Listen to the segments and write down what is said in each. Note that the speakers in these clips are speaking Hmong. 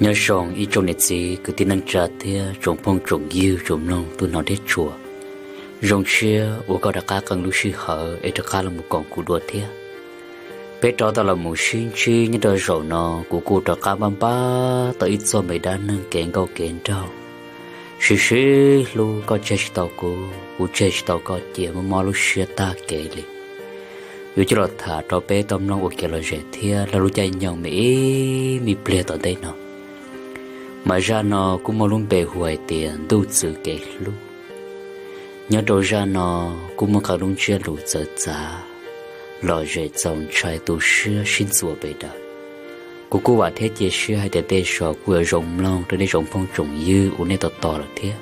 Nyob zoo ib tsoom niam txiv kwv tij neej tsa thiab tsoom phooj tsoom ywg tsoom mloog tub hnov thiab tshua. Zoo siab uas koj rov qab qee lub sij hawm es rov qab los koom kuv dua thiab. Peb rov tau los mus sib ntsib nyob rau zaum no, kuv kuj rov qab npaj npaj tau ib txoj me dab neeg kev nkauj kev nraug. Siv siv hlub koj tseg tsis tau kuv, kuv tseg tsis tau koj, cia mob mob lub siab tag kev li. Yuav coj los tham rau peb tau mloog ua kev lom zem thiab lub caij nyoog me ib me pliag tom ntej no. Mas zaj no kuj muaj lub npe hu hais tias Ntuj Txwv Kev Hlub. Nyob rau zaj no kuj muaj qee lub ntsiab lus txawv txav, lom zem txaus ntshai tu siab sib ntxuas pes daws. Kuv kuj vam thiab cia siab hais tias tej zaum kuj yuav zoo mloog rau nej tsoom phooj tsoom ywg uas nej tos tos lawm thiab.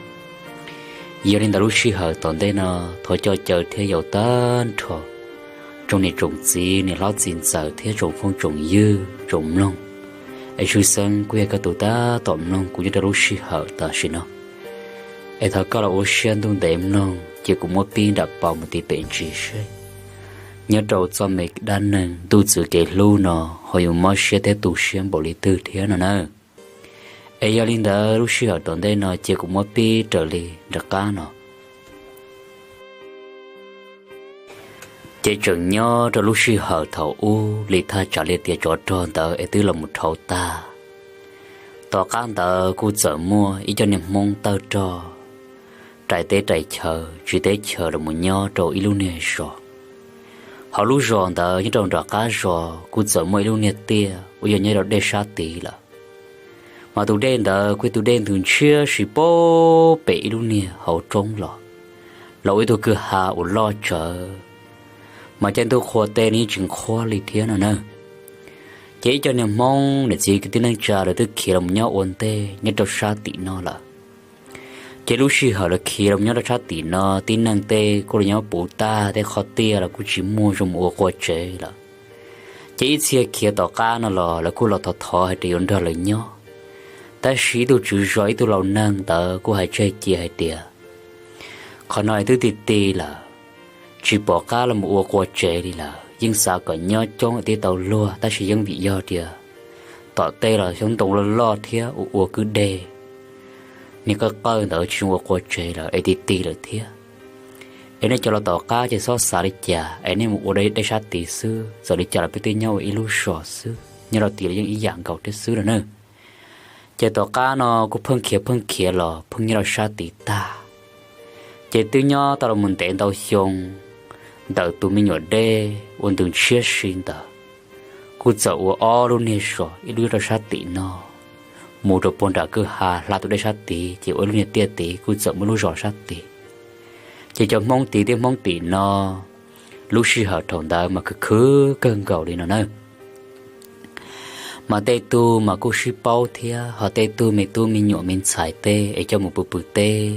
Yog li ntawd lub sij hawm tom ntej no thov coj caw thiab yaum tag nrho tsoom niam tsoom txiv, niam hlob txiv ntxawm thiab tsoom phooj tsoom ywg tsoom mloog, es tshwj xeeb kuj yog koj tus tab tom mloog kuv nyob rau lub sij hawm tam sim no, es thov koj los ua siab ntuj ntev mloog, cia kuv muab pib nram paus mus tim pem ntsis seb nyob rau txoj me dab neeg Ntuj Txwv Kev Hlub no ho yuav mob siab thiab tu siab npaum li twg thiab no na. Es yog li ntawd lub sij hawm tom ntej no cia kuv muab pib raws li nram qab no. Ces tseem nyob rau lub sij hawm thaum ub li thaj tsam li tias tsov rog ntawd es twb los mus dhau tag. Tom qab ntawd kuj txawm muaj ib co niag Hmoob tawg rog rais teb rais chaw tsiv teb chaws los mus nyob rau ib lub niag zos. Hauv lub zos ntawd nyob rau nram qab zos kuj txawm muaj ib lub niag tiaj uas yog nyob rau dej sab tid lawm. Mas tus dej ntawd kuj yog tus dej ntws ntshiab si pem ib lub niag hauv roob los, los ua ib tug kwj ha uas loj tsawv, mas caij ntuj qhua tej yeej tsis nqhuab li thiab no na. Ces ib co niag Hmoob niam txiv kwv tij neej tsa lawv twb khiav los nyob ua ntej nyob rau sab tim no lawm. Ces lub sij hawm lawv khiav los nyob rau sab tim no tib neeg tej kuj los nyob puv tag, tej qhov tiaj los kuj tsis muaj zoo mus ua qua tsev lawm. Ces ib txhia khiav tom qab no los lawv kuj los thov thov hais tias yuav nrog lawv nyob, tab sis ib tug tswv zos ib tug laus neeg ntawd kuj hais tseg cia hais tias qhov no twb ti ti lawm, tsis pom qab los mus ua qua tsev li lawm, yeej xav kom nyob coob thiaj tau luag, tab sis yeej vim yog tias tom tej los xyoob ntoo loj loj thiab ua ua kwj deg, niag qawj qawj ntawd tsis zoo ua qua tsev lawm es ti ti lawm thiab. Es nej cov los tom qab ces txhob xav li cas, es nej mus ua dej sab tid xwb, txawm li cas los peb twb nyob ua ib lub zos xwb, nyob rau tid los yeej ib yam nkaus thiab xwb no na. Ces tom qab no kuj pheej khiav pheej khiav los pheej nyob rau sab tid tag. Ces twb nyob tau los mus ntev ntau xyoo, ntawm tus me nyuam dej uas ntws ntshiab si ntawd, kuj txawm ua ob lub niag zos, ib lub nyob rau sab tim no mus rau puag nram kwj ha hla tus dej sab tid, ces ua ib lub niag tiaj tid kuj txawm muaj lub zos sab tid. Ces cov Hmoob tid thiab Hmoob tim no lub sij hawm thaum ntawd mas khwv khwv kawg nkaus li no na. Mas tej tug mas kuj sib paub thiab, ho tej tug me tub me nyuam me ntxhais tej es coj mus pw pw teb,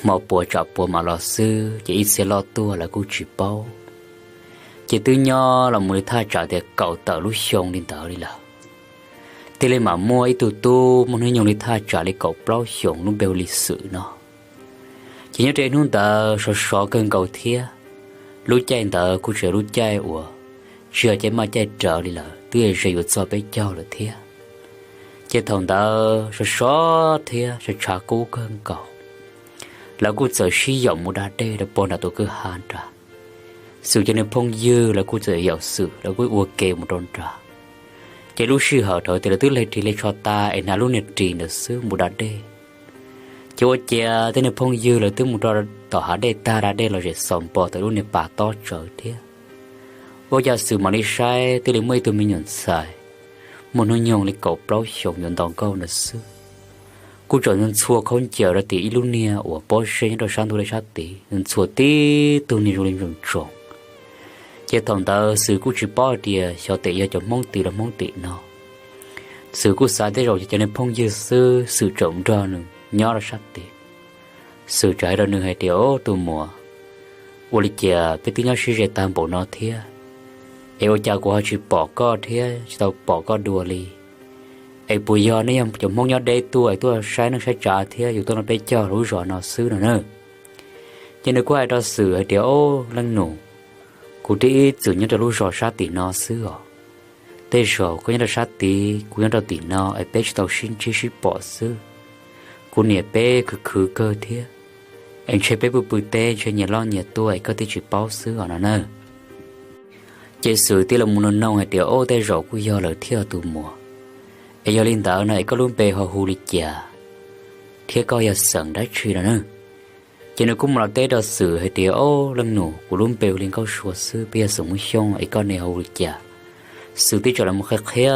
hmo puas tsam puas mam los xwb, ces ib txhia loj tuaj lawv kuj tsis paub. Ces twb nyob los mus li thaj tsam tias kaum tawm lub xyoo li ntawd li lawm, thiaj li mam muaj ib tug tub muaj hnub nyoog li thaj tsam li kaum plaub xyoos lub npe hu li Xwm no. Ces nyob rau hnub ntawd sov sov kawg nkaus thiab, lub caij ntawd kuj tsis yog lub caij uas tsis yog caij maj caij rawv li lawm, twb yog ze yuav txog peb caug lawm thiab. Ces thaum ntawd sov sov thiab tshav tshav kub kawg nkaus, lawv kuj txawm sib yaum mus da dej rau puag nram tus kwj ha nrad. Xwm cov niag phooj ywg lawv kuj txawm yaum Xwm, lawv kuj ua ke mus rau nrad. Ces lub sij hawm thaum tias lawv twb hle ris hle tsho tas es hnav lub niag ris ntawd xwb mus da dej. Ces ua ciav tej niag phooj ywg lawv twb mus rau tom hav dej tag, da dej los zem xaus npo tau lub niag pas tob tsawv thiab. Ua cas Xwm mam li saib thiaj li muaj ib tug me nyuam ntxhais muaj hnub nyoog li kaum plaub xyoos yuav nto nkauj ntawd xwb, kuj tseem ntxhua khaub ncaws rau tim ib lub niag uas pob zeb nyob rau sab ntug dej sab tid, ntxhua tib tug niag zoo li ntsoos ntsoos. Ces thaum ntawd Xwm kuj tsis paub hais tias xyov tes yog cov Hmoob tid los Hmoob tim no. Xwm kuj xav tej zaum ces cov niag phooj ywg xwb, Xwm tseem nrog nws nyob rau sab tid. Xwm tseem hais rau nws hais tias, Au tus muam, ua li cas peb twb nyob sib ze tag npaum no thiab, es ua cas kuv ho tsis pom koj thiab tsis tau pom koj dua li? Es puas yog nej yog cov Hmoob nyob deb tuaj es tuaj saib neej saib tsav thiab yus tuaj noj peb caug lub zos no xwb no na? Ces nws kuj hais rau Xwm hais tias, Au leej nus, kuv twb ib txwm nyob rau lub zos sab tim no xwb os. tej zaum koj nyob rau sab tid, kuv nyob rau tim no es peb tsis tau sib ntsib sib pom xwb. Kuv niam peb khwv khwv kawg thiab, es ntshe peb pw pw teb ntshe nyias loj nyias tuaj es koj thiaj tsis paub xwb os no na. Ces Xwm thiaj los mus noog noog hais tias, Ob, tej zaum kuj yog lawm thiab tus muam, es yog li ntawd no es koj lub npe ho hu li cas thiab koj yog xeem dab tsi no na? Ces nws kuj mus los teb rau Xwm hais tias, Ob, leej nus, kuv lub npe hu li Nkauj Sua xwb, peb yog xeem Hmoob Xyooj, es koj ne ho hu li cas? Xwm thiaj txawm los mus qhia qhia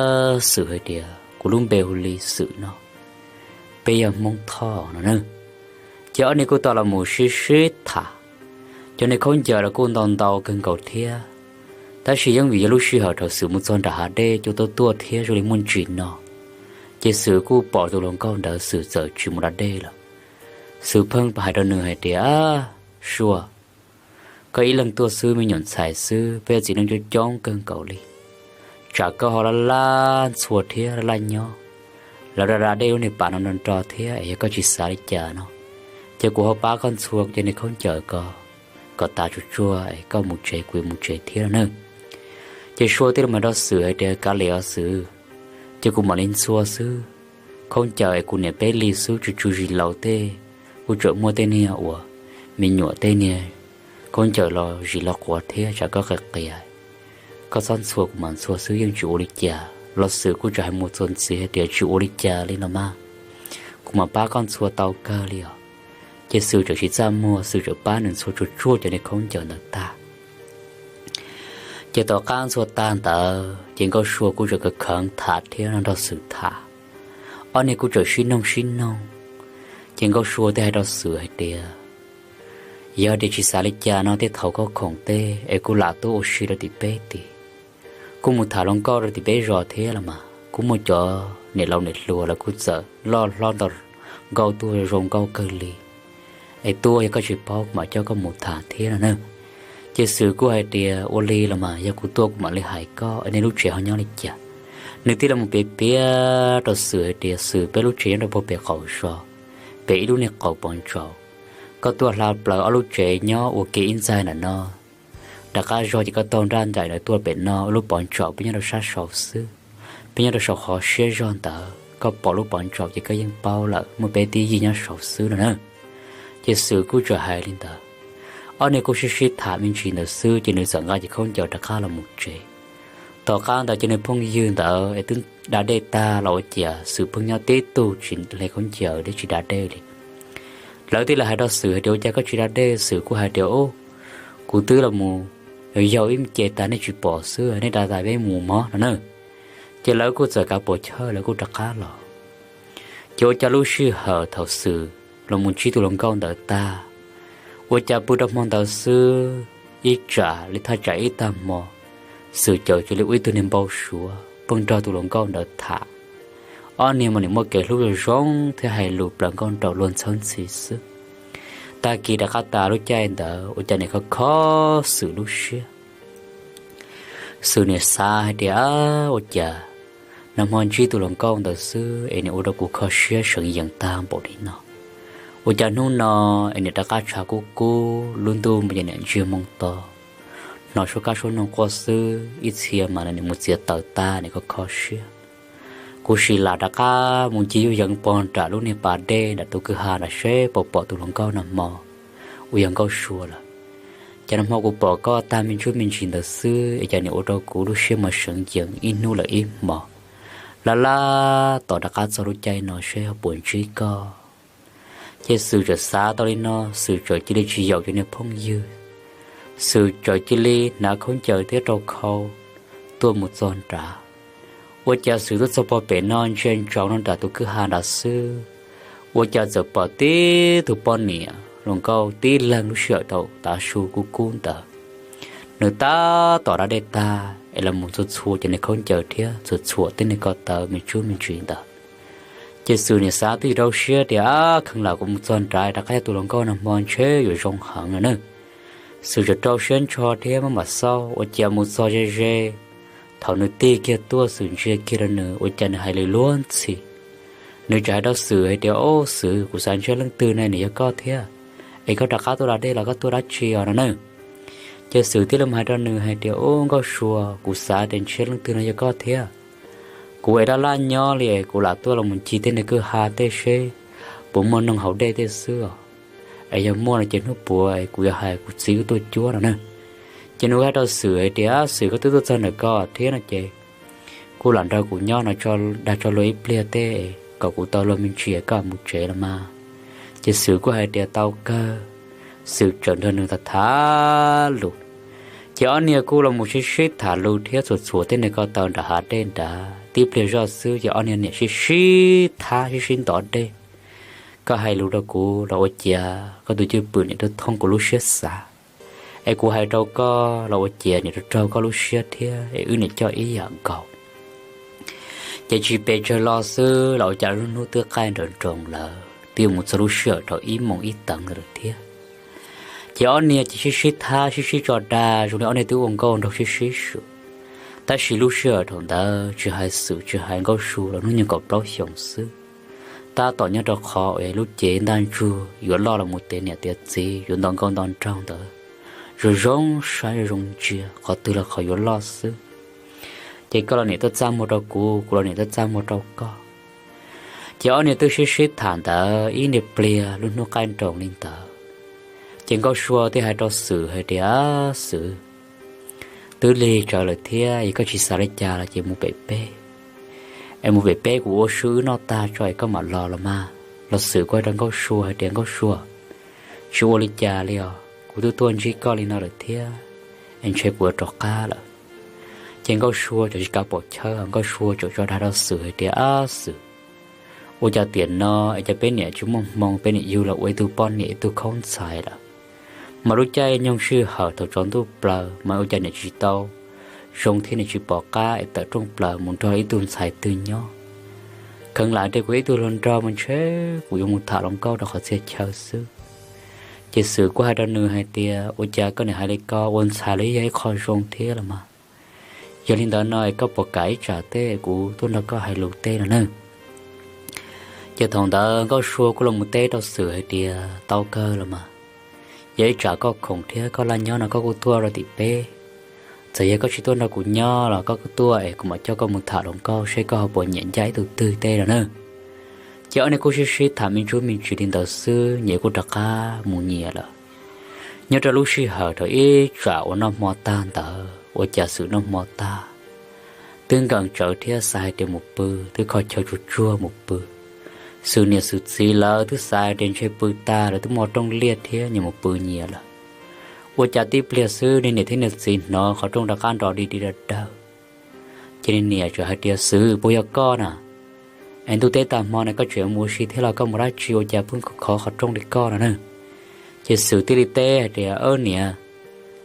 Xwm hais tias, Kuv lub npe hu li Xwm no, peb yog Hmoob Thoj no na. Ces ob niag kuj tau los mus sib sib tham, cov niag khaub ncaws los kuj ntau ntau kawg nkaus thiab. Tab sis yeej vim yog lub sij hawm thaum Xwm mus txog nram hav dej cua tuaj tuaj thiab zoo li muaj ntsis no, ces Xwm kuj pom tus hluas nkauj ntawd Xwm txawm tsis mus da dej lawm. Xwm pheej hais rau nws hais tias, Sua, koj ib leeg tuaj xwb, me nyuam ntxhais xwb, peb yog txiv neej coob coob kawg nkaus li. Tsam koj ho laj laj ntxhua thiab laj laj nyob, lawv da da dej lub niag pas no nro nro thiab, es yog koj tsis xav li cas no, ces kuv ho pab koj ntxhua cov niag khaub ncaws ko kom tas tsuag tsuag es koj mus tsev kuv yuav mus tsev thiab no na. Ces Sua thiaj li hais rau Xwm hais tias, Kav liam os Xwm, ces kuv mam li ntxhua xwb. Khaub ncaws es kuv niam peb li xwb, tsw tsw zis laus tej, kuj tseem muaj tej niag uas me nyuam tej niag khaub ncaws los zis los quav thiab, tsam koj qias qias, koj txhob ntxhua, kuv mam ntxhua xwb, yeej tsis ua li cas. Los Xwm kuj tseem hais mus txuas ntxiv hais tias, Tsis ua li cas li no mas, kuv mam pab koj ntxhua tau kawg li os. Ces Xwm txawm tsis txaj muag, Xwm txawm pab nws ntxhua tsuag tsuag cov niag khaub ncaws ntawd tag. Ces tom qab ntxhua tag ntawd ces Nkauj Sua kuj tseem kheev kheev tham thiab nrog Xwm tham. Ob niag kuj tseem sib noog sib noog, ces Nkauj Sua thiaj hais rau Xwm hais tias, Yog tias tsis xav li cas no tej thaum koj khoom teb es kuj lam tuaj ua si rau tim peb tid, kuj mus tham hluas nkauj rau tim peb zos thiab los mas, kuj muaj cov niam laus niam hluas lawv kuj txawm loj hlob ntau nkauj tuaj zoo nkauj kawg li. Es tuaj yog koj tsis paub kuv mam coj koj mus tham thiab no na. Ces Xwm kuj hais tias, Ua li los mas, yog kuv tuaj kuv mam li hais koj, nej lub tsev ho nyob li cas? Nws thiaj li mus piav piav rau Xwm hais tias, Xwm, peb lub tsev nyob rau puag pem qaum zos, pem ib lub niag qaum pov ntsaum. Koj tuaj hla plaws ob lub tsev nyob ua ke ib ntxaig ntawm no, rov qab zog ces koj taug nraj nraim ntawd tuaj pem no, ib lub pov ntsaum peb nyob rau sab saud xwb, peb nyob rau saum qhov siab zog ntawd, koj pom lub pov ntsaum ces koj yeej paub lawm, muaj peb tib yig nyob saud xwb no na. Ces Xwm kuj txawm hais li ntawd, ob niag kuj sib sib tham me ntsis ntawd xwb ces nws txawm nqa cov khaub ncaws rov qab los mus tsev. Tom qab ntawd ces nws phooj ywg ntawd es twb da dej tag los ua cas Xwm pheej nyob tib tug tsis hle khaub ncaws thiab tsis da dej li. Lawv thiaj li hais rau Xwm hais tias, Ua cas koj tsis da dej? Xwm kuj hais tias, Ub, kuv twb los mus yos ib me ces tag nej tsis pom xwb, nej da tas peb mus mog no na. Ces lawv kuj txawm kav puas chawj lawv kuj rov qab los. Ces ua cas lub sij hawm thaum Xwm los mus ntsib tus hluas nkauj ntawd tag, ua cas pw rau hmo ntawd xwb, ib tsam li thaj tsam ib tag hmo, Xwm caum cia li ua ib tug niag npau suav pheej nrog tus hluas nkauj ntawd tham. Ob niag mas nim muaj kev hlub zoo zoo thiab hais lus plaws nkauj nraug luag ntxhawb ntxhi xwb. Tag kis rov qab tas lub caij ntawd ua cas nim kho kho Xwm lub siab. Xwm nim xav hais tias, Ua cas nag hmo ntsib tus hluas nkauj ntawd xwb es nim ua rau kuv kho siab seev yees tag npaum li no? Ua cas hnub no es nim rov qab tshav kub kub, lub ntuj mas ces nim ntsiag moo to, hnov suab kab suab noog quaj xwb, ib txhia mas nim mus txiav taws tag nim kho kho siab. Kuv sim lam rov qab mus ncig yuj yees pog nram lub niag pas dej nram tus kwj ha nram seb puas pom tus hluas nkauj nag hmo uas yog Nkauj Sua lawm. Ces nag hmo kuv pom koj tag me ntsuj me ntsis ntawd xwb es cas nim ua rau kuv lub siab mas seev yees ib hnub lawm ib hmos. Laj laj tos rov qab txog lub caij no seb ho puas ntsib koj. Ces Xwm txawm xav tau li no, Xwm txawm cia li tsis yaum cov niag phooj ywg. Xwm txawm cia li hnav khaub ncaws thiab rau khau tuaj mus txog nrad. Ua cas Xwm tuaj txog pog pem no ntsia ntsoov no nram tus kwj ha nrad xwb, ua cas txawm pom tib tug poj niam hluas nkauj tib leeg lub sij hawm thaum tav su kub kub ntawd. Nws tab tom da dej tag es los mus txhua txhua cov niag khaub ncaws thiab txhua txhua tej niag ko taw me ntsuj me ntsis ntawd. Ces Xwm nim xav twj ywm rau siab tias, Ab, kheev lam kuv mus txog nrad rov qab yog tus hluas nkauj nag hmo ntshe yuav zoo heev no na. Xwm txawm rau siab ntsho thiab maj mam xauj, ua cas mus txog ze ze, thaum nws tig kiag tuaj Xwm ntsia kiag rau nws ua cas nws hais lus luag ntxhi. Nws txawm hais rau Xwm hais tias, Ob, Xwm, kuv xav ntsib leej twg ne, nws yog koj thiab, es koj rov qab tuaj da dej los koj tuaj dab tsi os no na? Ces Xwm thiaj li mus hais rau nws hais tias, Ub, Nkauj Sua, kuv xav tias ntshe leej twg no yog koj thiab. Kuv es laj laj nyob li es kuv lam tuaj los mus ncig tej niag kwj ha tej seb puas muaj noog haus dej tej xwb os. Es yog muaj no ces hnub puav es kuv yuav hais kuv txiv wb tuaj cuab no na. Ces nws hais rau Xwm hais tias, Xwm, koj twb tuaj txog ntawm ko thiab no ces kuj lam nrog kuv nyob no dag tso luag ib pliag tej kom kuv tau luag me ntsis koj mus tsev los mas. Ces Xwm kuj hais tias tau kawg. Xwm txawm nrog nws tham tham lus, ces ob niag kuj los mus sib sib tham lus thiab txhuam txhuam tej niag ko taw nram hav dej nrad. Tib pliag zoj xwb ces ob niag niam sib sib thab sib sib ntov dej. Koj hais lus rau kuv los ua ciav koj tus cwj pwm niam raug thooj kuv lub siab xav, es kuv hais rau koj los ua ciav niam raug raug koj lub siab thiab es wb niam coj ib yam nkaus. Ces tsis pes tsawg lo xwb los ua cas lub hnub twb qaij nrawm nroos lawm, twb yuav mus txog lub sij hawm thaum ib moos ib teev ntawd lawm thiab. Ces ob niag ces sib sib thab sib sib tso dag zoo li ob niag twb ua nkauj nraug sib sib swm. Tab sis lub sij hawm thaum ntawd tsis hais Xwm tsis hais Nkauj Sua los hnub nyoog kaum plaub xyoos xwb, tab tom nyob rau qhov es lub cev ntaj ntsug yuav loj los mus tiav niam tiav txiv yuav nto nkauj nto nraug ntawd zoo zoo saib zoo zoo ntsia qhov twg los qhov yuav loj xwb. Ces koj los niam tuaj txaj muag rau kuv, kuv los niam tuaj txaj muag rau koj. Ces ob niag twb sib sib tham ntawd ib niag pliag lub hnub qaij nroos li ntawd, ces Nkauj Sua thiaj hais rau Xwm hais tias, Xwm, twb lig tsawv lawm thiab es koj tsis xav li cas los ces mus pem peb, es mus pem peb kuv ua su wb noj tag tso es koj mam los los mas. Los Xwm kuj hais rau Nkauj Sua hais tias, Nkauj Sua, tsis ua li cas li os, kuv twb tuaj ntsib koj li no lawm thiab es ntshe kuv yuav rov qab lawm. Ces Nkauj Sua txawm tsis kav pom chawb, Nkauj Sua txawm tso dag rau Xwm hais tias, Ab Xwm, ua cas tiam no es cas peb niam tsis muaj hmoo, peb niam yug los ua ib tug poj niam ib tug khaub ntxhais lawm, mas lub caij nyoog sij hawm thaum tsaus ntuj plaws mas ua cas niam tsis tau zoo thiab niam tsis pom qab es tawm rooj plaws mus nrog ib tug ntxhais twg nyob. Kheev lam tias kuv ib tug hluas nraug mas ntshe kuv yuav mus tham hluas nkauj rau qhov txhia chaw xwb. Ces Xwm kuj hais rau nws hais tias, Ua cas koj niam hais li ko, ua ntxhais los yog ib qho zoo thiab los mas. Yog li ntawd no es koj puas kam ib tsam tej kuv tuaj nrog koj hais lus tej no na? Ces thaum ntawd Nkauj Sua kuj los mus teb rau Xwm hais tias, Tau kawg los mas, yog ib tsam koj khoom thiab koj laj nyob no koj kuj tuaj rau tim peb. Txawm yog koj tsis tuaj nrog kuv nyob los koj kuj tuaj es kuv mam coj koj mus tham hluas nkauj seb koj ho puas nyiam ncaj ib tug twg tej no na. Ces ob niag kuj sib sib tham me ntsuj me ntsis li ntawd xwb, nyias kuj rov qab mus nyias lawm. Nyob rau lub sij hawm thaum ib tsam uas noj hmo tag ntawd ua cas Xwm noj hmo tag twb nkees tsawv thiab xav hais tias mus pw, twb kho chaw tsuag tsuag mus pw. Xwm niam Xwm txiv lawv twb xav hais tias ntshe pw tag lawv twb muaj rooj liaj thiab nyias mus pw nyias lawm. Ua cas tib pliag xwb niag niam thiab niag txiv hnov qhov rooj rov qab nrov di di dav dawg. Ces niag niam txawm hais tias, Xwm, puas yog koj na? Es ntuj teb tag hmo no koj tseem mus ua si thiab los koj mus dab tsi ua cas pheej khov qhov rooj li koj no na? Ces Xwm thiaj li teb hais tias, Ab niam,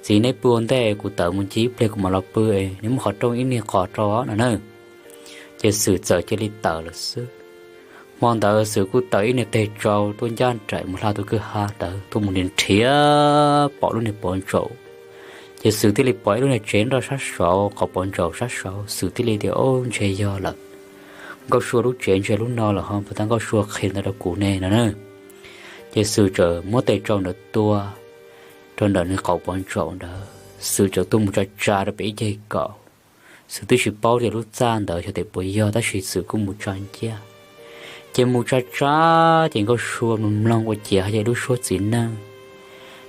txiv neb pw ua ntej kuv tawm mus ncig ib pliag kuv mam los pw es neb muab qhov rooj ib niag qos rau no na. Ces Xwm txawm cia li tawm lawm xwb. Hmo ntawd Xwm kuj tawm ib niag teg tsau tuaj ncaj nraim mus hla tus kwj ha ntawd tuaj mus nrhiav pom lub niag pov ntsaum. Ces Xwm thiaj li pom ib lub niag tsev nroj sab saud qhov pov ntsaum sab saud, Xwm thiaj li tias, Ob, ntshe yog lawm. Nkauj Sua lub tsev ntshe lub no lawm ho puas tau Nkauj Sua qhia ntawd rau kuv ne no na. Ces Xwm txawm muab teg tsau ntawd tua rau ntawm nws qaum pov ntsaum ntawd, Xwm txawm tuaj mus tsa tsa rau pem ib ceg kaum. Xwm twb tsis paub tias lub txaj ntawd xyov tes puas yog tab sis Xwm kuj mus tsa nciab. Ces mus tsa tsa, ces Nkauj Sua mloog mloog ua ciav haj yam ib lub suab txiv neej.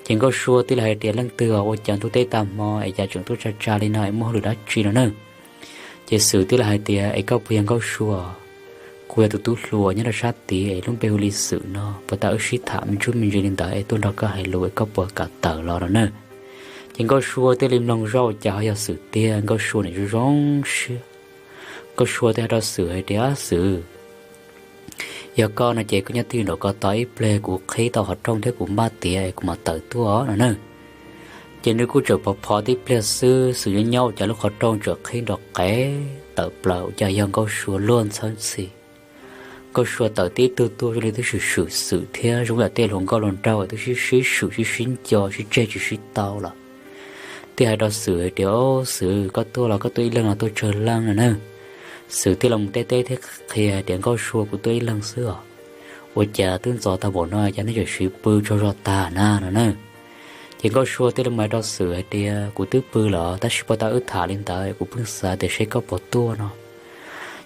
Ces Nkauj Sua thiaj li hais tias, Leej twg os, ua cas ntuj teb tag hmo es cas tseem tuaj tsa tsa li no es muaj hauj lwm dab tsi no na? Ces Xwm thiaj li hais tias, Es koj puas yog Nkauj Sua? Kuv yog tus tub hluas nyob rau sab tid es lub npe hu li Xwm no, puas tau wb sib tham me ntsuj me ntsis li ntawd es tuaj nrog koj hais lus es koj puas kam tawm los no na? Ces Nkauj Sua thiaj li mloog zoj ua cas ho yog Xwm tiag, Nkauj Sua nim zoo zoo siab. Nkauj Sua thiaj hais rau Xwm hais tias, Xwm, yog koj no ces koj nyob twj ywm nraum ko tos ib pliag, kuv qhib tau qhov rooj thiab kuv npaj tiav es kuv mam tawm tuaj no na. Ces nws kuj tseem pov phov tib pliag xwb, Xwm nyob nyob ua cas lub qhov rooj tseem qhib nrov qev tawm plaws ua cas yog Nkauj Sua luag ntxhawb ntxhi. Nkauj Sua tawm tib tug tuaj zoo li twb swm swm Xwm thiab zoo yam tej hluas nkauj hluas nraug twb sib sib swm sib sib nco sib tseg tsis sib tau lawm. Thiaj hais rau Xwm hais tias, Ob, Xwm, koj tuaj los koj tuaj ib leeg los tuaj tsawg leej no na? Xwm thiaj los teb teb thiab qhia hais tias, Nkauj Sua, kuv tuaj ib leeg xwb os. Ua cas twb ntxov tag npaum no cas nej tseem siv pw tsaug zog tag na no na? Ces Nkauj Sua thiaj li mus hais rau Xwm hais tias, Kuv twb pw lawm tab sis puag ta wb tham li ntawd kuv pheej xav tias seb koj puas tuaj no.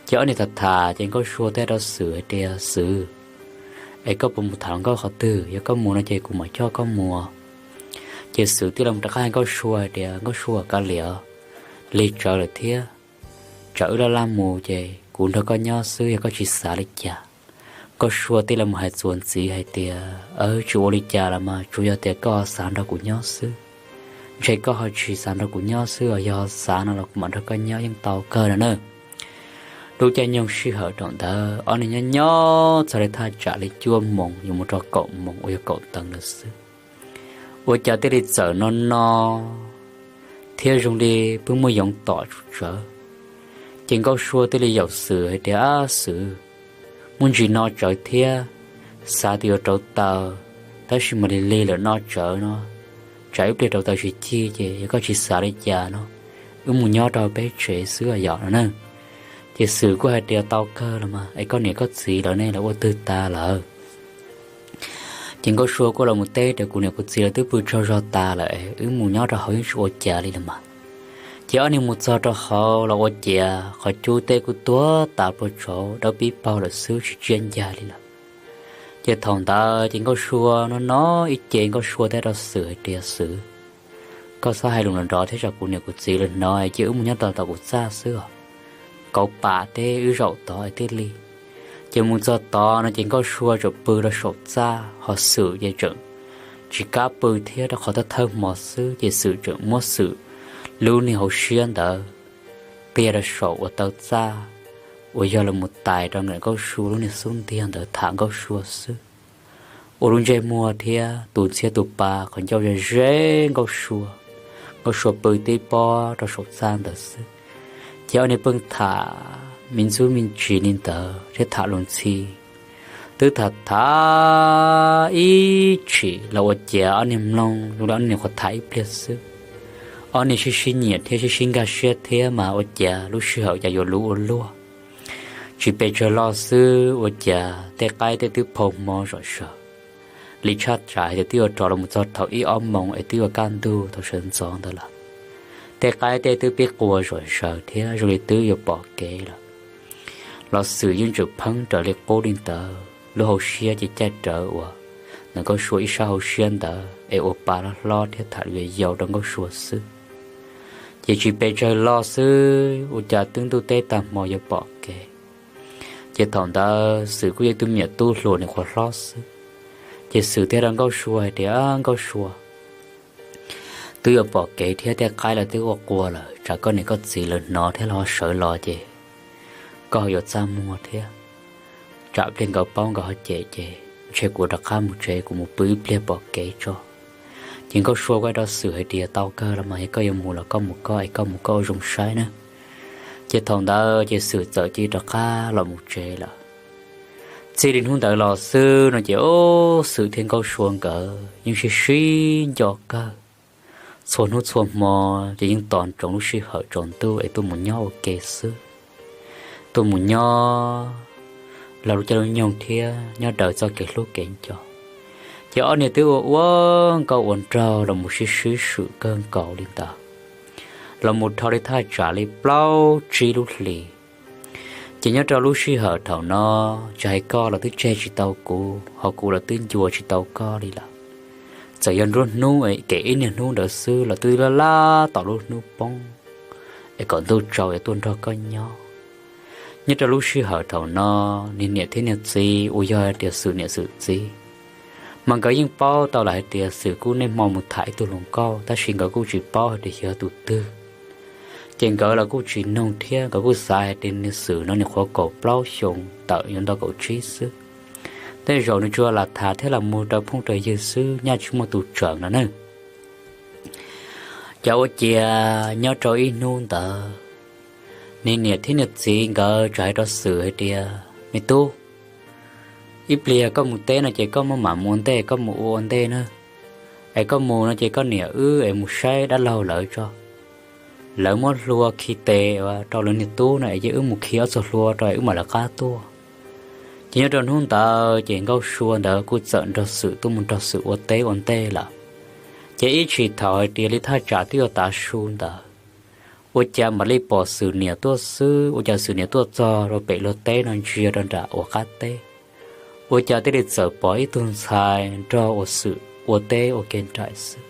Ces ob niag tham tham ces Nkauj Sua thiaj rau Xwm hais tias, Xwm, es koj puas mus tham hluas nkauj qhov twg? Yog koj mus no ces kuv mam coj koj mus. Ces Xwm thiaj li mus rov qab hais Nkauj Sua hais tias, Nkauj Sua, kav liam, lig tsawv lawm thiab, tsam wb laj laj mus ces kuv nrog koj nyob xwb yog koj tsis xav li cas. Nkauj Sua thiaj li mus hais txuas ntxiv hais tias, Tsis ua li cas los mas, tsuas yog tias koj ho xav nrog kuv nyob xwb. Ntshe koj ho tsis xav nrog kuv nyob xwb os, yog xav no los kuv mam nrog koj nyob yeej tau kawg no na. Lub caij nyoog sij hawm thaum ntawd ob niag nyob nyob txog li thaj tsam li cuaj moos yuav mus rau kaum moos uas yog kaum teev lawm xwb. Ua cas thiaj li txawm no no thiab zoo li pheej muaj yoov tom tsum tsawv. Ces Nkauj Sua thiaj li yaum Xwm hais tias, Ab Xwm, muaj ntsis no tsawv thiab, xav tias yuav rauv taws, tab sis mas lig lig lawm no tsawv no, tsam ib pliag rauv taws tsis cig ces yog koj tsis xav li cas no, wb mus nyob rau peb tsev xwb yom no na. Ces Xwm kuj hais tias, Tau kawg los mas, es koj niam koj txiv lawv ne, lawv ua twg tas lawm? Ces Nkauj Sua kuj los mus teb tias, Kuv niam kuv txiv lawv twb pw tsaug zog tas lawm, wb mus nyob rau hauv yeej tsis ua cas li los mas. Ces ob niag mus txog rau hauv los ua ciav qhov cub tej kuj tuag tas pluag tshauv dawb pib paug lawm xwb, tsis tsiaj ncaj li lawm. Ces thaum ntawd ces Nkauj Sua no no ib ce, Nkauj Sua thiaj rau Xwm hais tias, Xwm, koj txhob hais lus nrov nrov thiab tsam kuv niam kuv txiv lawv hnov, cia wb mus nyob tau tom kuv txaj xwb os. Kauv pam teb wb zaum tod es thiaj li. Ces mus txog tod no ces Nkauj Sua tseem pw rau saum txaj, ho Xwm ces tseem tsis kam pw thiab, rau qhov thawj thawj hmo xwb ces Xwm tseem muab Xwm lub niag hauv siab ntawd qiag rau saum ua tau txaj uas yog los mus tais rau ntawm Nkauj Sua lub niag xub ntiag ntawd tham Nkauj Sua xwb. Ua lub ntsej muag thiab tus ntxhiab tus pa qhov ncauj ze ze Nkauj Sua. Nkauj Sua pw tib pob rau saum txaj ntawd xwb. Ces ob niag pheej tham me ntxub me ntsis li ntawd thiab tham lus ntxhi, twb tham tham ib chim los ua ciav ob niag mloog zoo li ob niag nyuam qhuav tham ib pliag xwb. Ob niag sib sib nyiam thiab sib sib nkag siab thiab mas ua ciav lub sij hawm cas yuav luv ua luaj. Tsis pes tsawg lo xwb ua ciav tej qaib tej twb phau hmo zom zaws li, tshaj tsam hais tias twb yuav rov los mus txog thaum ib ob moos es twb yuav kaj ntug thaum sawv ntxov ntawd lawm. Tej qaib tej twb pib qua zom zaws thiab zoo li twb yuav pom kev lawm. Los Xwm yeej tseem pheeb raws li qub li ntawd, lub hauv siab ces caij rawv uas ntawm Nkauj Sua ib sab hauv siab ntawd es ua pa hlob hlob thiab tham lus yau yau rau Nkauj Sua xwb. Ces tsis pes tsawg lo xwb ua cas twb ntuj teb tag hmo yuav pom kev. Ces thaum ntawd Xwm kuj yog tus me nyuam tub hluas nyuam qhuav hlob xwb. Ces Xwm thiaj rau Nkauj Sua hais tias, Nkauj Sua, twb yuav pom kev thiab tej qaib lawv twb ua qua lawm, tsam koj niam koj txiv lawv hnov thiab lawv ho sawv los ces koj ho yuav txaj muag thiab. Tsam pliag nkawd paub nkawd ho cem ces ntshe kuv rov qab mus tsev, kuv mus pw ib pliag pom kev tso. Ces Nkauj Sua kuj hais rau Xwm hais tias, Tau kawg los mas, yog koj yuav mus los koj mus koj es koj mus koj ua zoo saib na. Ces thaum ntawd ces Xwm txawm cia li rov qab los mus tsev lawm. Txij li hnub ntawd los xwb no ces ub, Xwm thiab Nkauj Sua nkawd yeej sib sib nco kawg. Txhua hnub txhua hmo ces yeej tos ntsoov lub sij hawm tsaus ntuj es tuaj mus nyob ua ke xwb. Tuaj mus nyob los lub caij lub nyoog thiab nyob daws txoj kev hlub kev nco. Ces ob niag twb ua ua nkauj ua nraug los mus sib sib swm kawg nkaus li ntawd, los mus dhau li thaj tsam li plaub tsib lub hlis. Ces nyob rau lub sij hawm thaum no, tsis hais koj los twb tseg tsis tau kuv, ho kuv los twb ncua tsis tau koj li lawm. Txawm yog nruab hnub es kem ib niag hnub ntawd xwb los twb laj laj tos lub hnub poob es kom ntuj tsaus es tuaj nrog koj nyob. Nyob rau lub sij hawm thaum no, niag niam thiab niag txiv uas yog hais tias Xwm niam Xwm txiv, mas nkawd yeej paub tau lawm hais tias Xwm kuj niaj hmo mus tham ib tug hluas nkauj, tab sis nkawd kuj tsis paub hais tias yog tus twg. Ces nkawd los kuj tsis noog thiab, nkawd kuj xav hais tias niag Xwm no nws nyuam qhuav kaum plaub xyoos tawm yuav nto kaum tsib xwb, tej zaum nws tsuas lam tham thiab lam mus raws phooj raws ywg xwb, nyaj tsis muaj tus tseem no na. Ces ua ciav nyob rau ib hnub ntawd, niag niam thiab niag txiv nkawd txawm hais rau Xwm hais tias, Me tub, ib pliag koj mus teb no ces koj mam mus ua ntej, koj mus ua ua ntej na. Es koj mus no ces koj niam wb es mus saib dab laug lawv tso. Lawv muab hlua khi tes rau lawv niag tub no es cia wb mus khi ob txog hlua rau es wb mam lawv qab tuaj. Ces nyob rau hnub ntawd ces Nkauj Sua ntawd kuj txawm nrog Xwm tuaj mus nrog Xwm ua teb ua ntej lawm. Ces ib tshim thaum hais tias li thaj tsam twb yuav tav su ntawd, ua cas mam li pom Xwm niam tuaj xwb. Ua cas Xwm niam tuaj txog rau pem luag teb no ntsia rau nram uas qab teb, ua cas thiaj li txawm pom ib tug ntxhais nrog uas Xwm ua teb ua ke nraim xwb.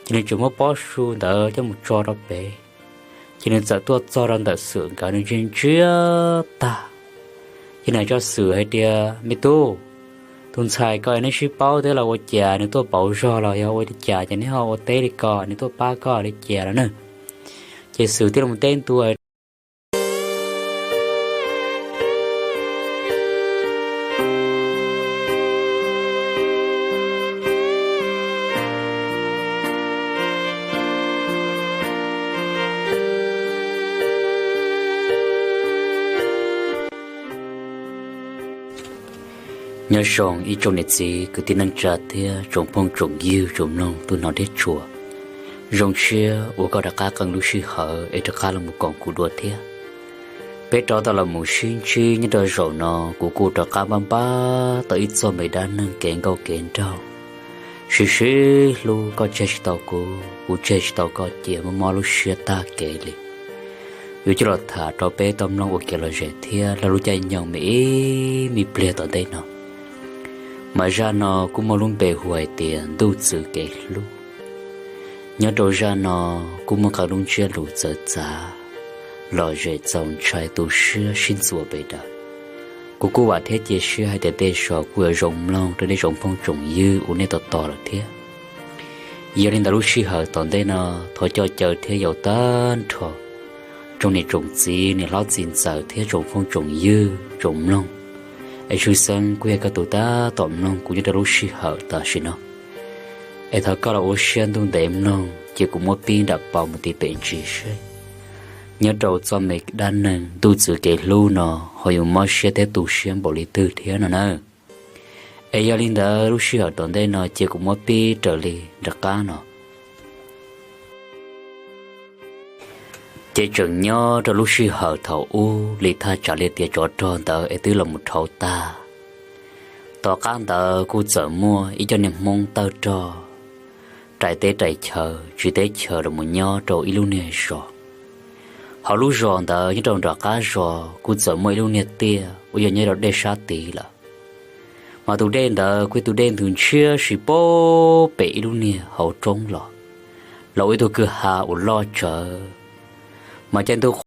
Ces nws tseem muab pob su ntawd coj mus tso rau pem, ces nws txawm tuaj txog rau ntawm Xwm nkawd, nws ntsia ntsia tag, ces nws hais rau Xwm hais tias, Me tub, tus ntxhais ko nej sib paub thiab los ua cas nws tuaj pauv zog los yog ua li cas ces neb ho ua teb li ko, nws tuaj pab koj li cas los ne? Ces Xwm thiaj li mus teb ntua Nyob zoo ib tsoom niam txiv kwv tij neej tsa thiab tsoom phooj tsoom ywg tsoom mloog tub hnov thiab tshua. Zoo siab uas koj rov qab qee lub sij hawm es rov qab los mus koom kuv dua thiab. Peb rov tau los mus sib ntsib nyob rau zaum no, kuv kuj rov qab npaj npaj tau ib txoj me dab neeg kev nkauj kev nraug. Sib sib hlub koj tseg tsis tau kuv, kuv tseg tsis tau koj, cia mob mob lub siab tag kev li. Yuav coj los tham rau peb tau mloog ua kev lom zem thiab laug lub caij nyoog me ib me pliag tom ntej no. Mas zaj no kuj muaj lub npe hu hais tias Ntuj Txwv Kev Hlub. Nyob rau zaj no kuj muaj qee lub ntsiab lus txawv txav, lom zem txaus ntshai tu siab sib ntxuas pes daws. Kuv kuj vam thiab cia siab hais tias tej zaum kuj yuav zoo mloog rau nej tsoom phooj tsoom ywg uas nej tos tos lawm thiab. Yog li ntawd lub sij hawm tom ntej no, thov coj caw thiab yaum tag nrho tsoom niam tsoom txiv, niam hlob txiv ntxawm thiab tsoom phooj tsoom ywg tsoom mloog, es tshwj xeeb kuj yog koj tus tab tom mloog kuv nyob rau lub sij hawm tam sim no. Es thov koj los ua siab ntuj ntev mloog, cia kuv muab pib nram paus mus ti pem ntsis seb nyob rau txoj me dab neeg Ntuj Txwv Kev Hlub no ho yuav mob siab thiab tu siab npaum li twg thiab no na. Es yog li ntawd lub sij hawm tom ntej no cia kuv muab pib raws li nram qab no. Ces tseem nyob rau lub sij hawm thaum ub li thaj tsam li tias tsov rog ntawd es twb los mus dhau tag. Tom qab ntawd kuj txawm muaj ib co niag Hmoob tawg rog rais teb rais chaw tsiv teb chaws los mus nyob rau ib lub niag zos. Hauv lub zos ntawd nyob rau nram qab zos kuj txawm muaj ib lub niag tiaj uas yog nyob rau dej sab tid lawm. Mas tus dej ntawd kuj yog tus dej ntws ntshiab si pem ib lub niag hauv roob los, los ua ib tug kwj ha uas loj tsawv. Mas caij ntuj